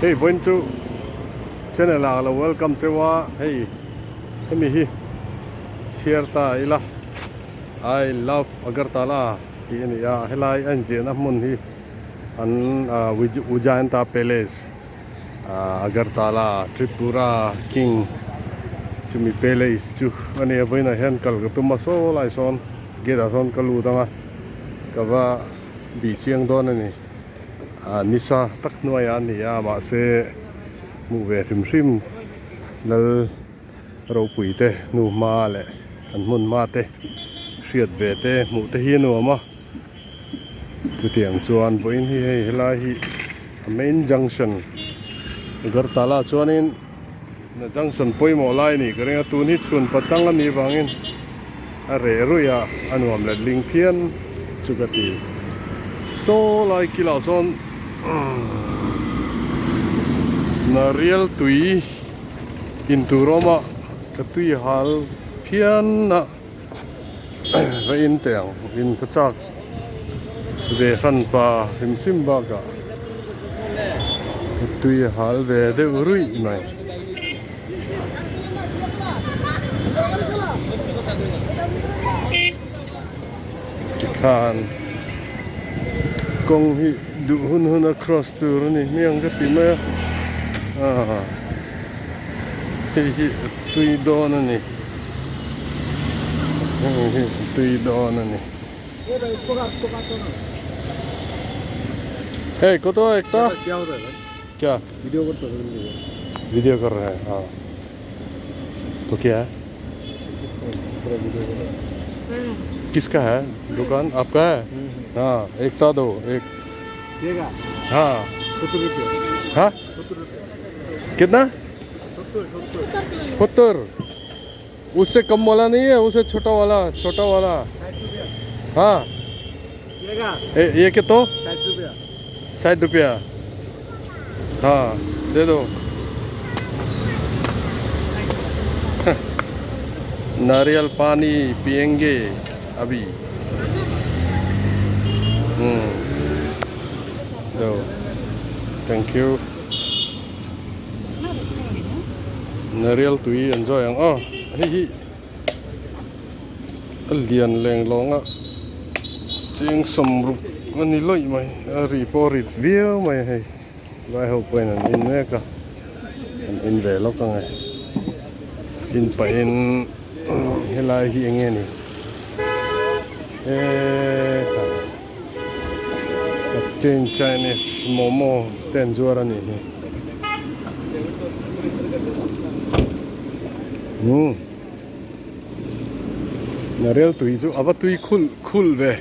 Hei vawiin chu channel ah ka lo welcome cheu a, hei hemi hi chhiar ta ila I love Agartala tih a ni a, helai a inziahna hmun hi an Ujjayanta Palace Agartala Tripura King chumi palace chu a ni a, vawiinah hian kal ka tum a saw lai sawn gate ah sawn ka lut ang a ka va bih chiang dawn a ni. Nisa tak hnuaiah a ni a, mahse hmuh ve hrim hrim lal ropui te hnu hma leh an hmun hma te hriat ve te hmuh te hi a nuam a. Chutiang chuan vawiin hi hei helai hi a main junction Agartala chuanin junction pawimawh lai a nih ka ring a, tun hi chhun pachang a nih vangin a reh ruih a, a nuam let ling phian chu ka ti. Saw lai kilah sawn narial tui in tur awm a, ka tui hal phian a, va in teh ang in ka chak ve hran pa hrim hrim bakah ka tui hal ve deuh ruih mai. Tikhan kawng hi duh hun hun a cross tur a ni hmiang ka ti mai a ah hei hi a tui dawn a ni hei hi a tui dawn a ni. Hei koto ekta kya video kar raha hai haan to kya hai kiska hai dukaan aapka hai haan ekta do ek haan haan kitna सत्तर उससे कम वाला नहीं है उससे छोटा वाला छोटा वाला हाँ ये के तो साठ रुपया हाँ दे दो नारियल पानी पियेंगे अभी दो thank you Narial tui an zawi ang aw hei hi a lian leng lawng a cheng sawmruk a ni lawih mai a ri pawh a rit viau mai a hei vai ho pawhin an in mek a an in ve lawk ang e in pahin helai hi eng nge ni eee Captain Chinese momo te an zuar a nih hi. Umm Narel tui chu a va tui khulh khulh ve.